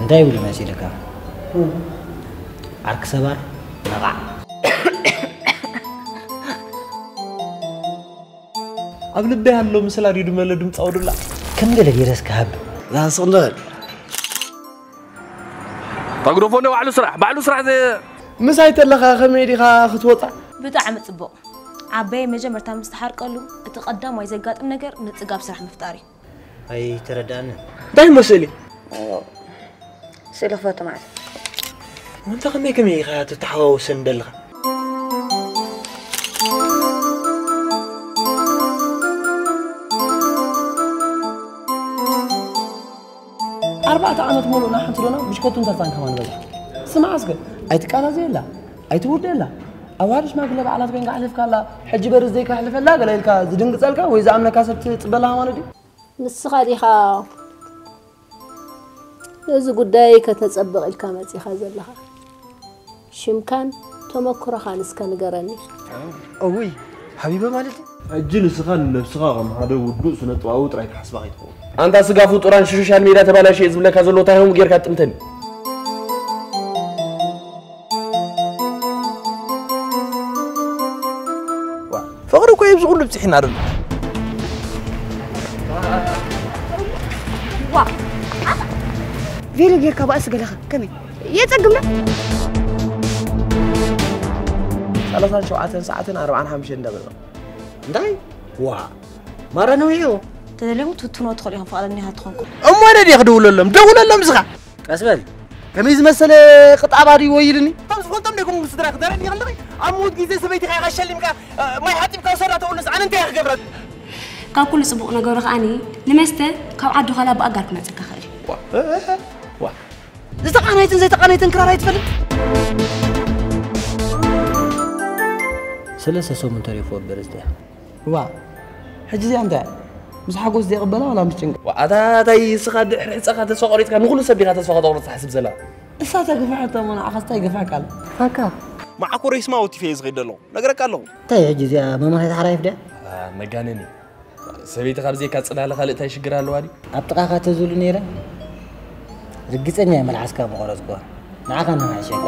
እንታይ ይብሉ መሲልካ? ዓርኪ ሰባር ነቓዕ። ኣብ ልበይ ኣሎ ምስላ ድዩ ድመለ ድምፂ ኣውዱላ? ከም ገለ ገይረስ ክሃብ። ዛስቕንደል። ማይክሮፎን ባዕሉ ስራሕ፣ ባዕሉ ስራሕ ዘ- ምሳይ ተለኻ ከመይ ዲኻ ክትወፃ? ብጣዕሚ ጽቡቕ። ዓበየ መጀመርታ ምስ ተሓርቀሉ እቲ ቀዳማይ ዘጋጥም ነገር ምጽጋብ ስራሕ ምፍጣር እዩ። ኣይተረዳእንን። እንታይ መስሊ? ስእሊ ክፈቱ ማለት እንተ ከመይ ከመይ ኢኻ ትተሓዋወሰን ደለኻ? ኣርባዕተ ዓመት ሙሉእ ናብ ሓንቲ ዶና ብሽኮቱን ተርታን ከማን በዛ። ስማዕ እስከ፣ ኣይትቃላዘየላ፣ ኣይትውርደላ። ኣብ ሓደ ሽማግለ በዓላት ኮይንካ ኣሕሊፍካላ፣ ሕጂ በርዝደይ ከሕልፈላ ገለ ኢልካ ዝድንግጸልካ ወይ ዝኣምነካ ሰብ ትጽበላ ሃይማኖት ድዩ? ንስኻ ዲኻ ነዚ ጉዳይ ከተጸብቕ ኢልካ መጺኻ ዘለኻ? ሽምካን ተመክሮኻን እስከ ንገረኒ። እውይ ሓቢበ ማለት እዩ። ሕጂ ንስኻ ንነብስኻ ከም ሓደ ውዱእ ስነ ጥበባዊ ጥራይ ትሓስባ ከይትኸውን። ኣንታ ስጋ ፍጡራን ሽሹሻል ሜዳ ተባላሽየ ዝብለካ ዘሎ እንታይ ሆም ጌርካ ጥምተኒ። ፍቕሪ እኮ እዩ ኣብዚ ኩሉ ብፅሒና ዘሎ። ቬሎ ጌርካ ባእሲ ገለኻ ከመይ የጸግምና? ሰላሳን ሸውዓተን ሰዓትን ኣርባዓን ሓሙሽተን ደቂቕ። እንታይ? ዋ ማራ ነዊሑ። ተደልዮም ትትኖ ትኽእሉ ኢኹም ፍቓደኛ ሃትኾንኩም። እሞ ነድየ ክድውለሎም ደውለሎም ዝኻ ቀስ በል። ከመይ ዝመሰለ ቅጣባ ድዩ ወይልኒ? እቶም ዝፈልጦም ደይኮንኩም ስድራ ክደረኒ ከለኺ ኣብ ምዉት ግዜ ሰበይቲ ኻይኻ ሸሊምካ ማይ ሓጢብካ ውሰዳ ተብሉስ ኣነ እንታይ ክገብረሉ? ካብ ኩሉ ጽቡቕ ነገሩ ከኣኒ ንመስተ ካብ ዓዲ ዃላ ብኣጋር ክመጸካ ኽእል እዩ። ዋ ዝተቓነይትን ዘይተቓነይትን ክራር ኣይትፈልጥ? ሰለስተ ሰሙን ተሪፎ በርዝደያ። ዋ ሕጂ እዚኣ እንታይ ምስ ሓጎስ ዘይቕበላ ዋላ ምስ ጭንቂ ኣታ እንታይ እስኻ ድሕሪ ሕፀኻ ተስፋ ቆሪፅካ ንኩሉ ሰብ ዲኻ ተስፋ ከተቑርፅ ትሓስብ ዘላ? እሳ ተግፍሐቶ እሞ ንዓኻስ እንታይ ይግፍሐካ ኣሎ? ፋካ መዓኮረይ ስማ ወቲፈ እየ ዝኸይድ ዘለኹ ነገረካ ኣለኹ። እንታይ ሕጂ እዚኣ መማሪት ሓራይፍ ድያ? መጋነኒ ሰበይቲ ካብ ዜካ ፅላለ ካልእ እንታይ ሽግር ኣለዋ ድዩ? ኣብ ጥቓኻ ተዝብሉ ነይረ ርግፀኛ እየ መልሓስካ ምቆረፅኩዋ። ንዓኻ እናመሕሸካ።